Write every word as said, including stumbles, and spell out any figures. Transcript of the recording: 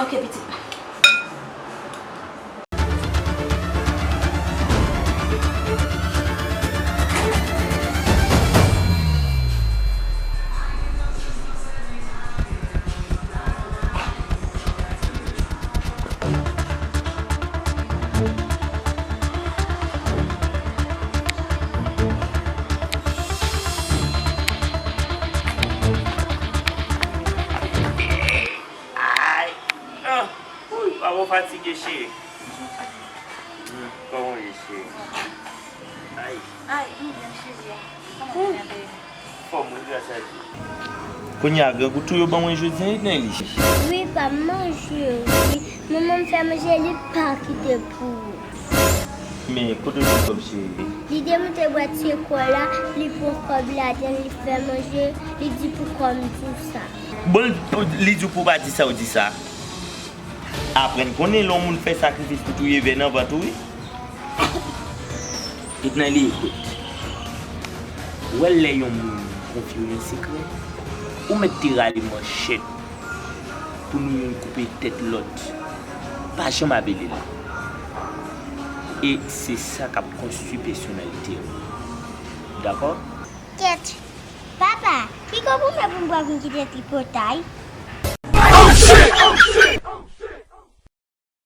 Ok, pitit mwen. Ay! Ah! Ui, papa w fatige, cheri. Hmm, kòman w ye, cheri? Ay! Ay, m byen, cheri. Kòman w ye, bebe? Fòm, wi, gras a Dye. Kounye a, grangou tou yo ban mwen jodi a, Ednayli. Wi, pa m manje, wi. Manman m fè manje, li pa kite pou ou. Men, kote w jwenn kòb, cheri? Li demoute bwat sekò la, li pran kòb ladan, li fè manje, li di pou kò m di w sa. Bon, li di w pou w pa di sa w di sa. Aprann konnen lè yon moun fè sakrifis pou touye vè nan vant ou, wi. Ednayli, ekout. Ou wè lè yon moun konfye w yon sekrè, ou mèt te rale manchèt pou nou youn koupe tèt lòt. Pa janm avele l. E se sa k ap konstwi pèsonalite w. Dakò? Kèt! Papa, ki gwo goumen pou m pran pou m kite tripotay?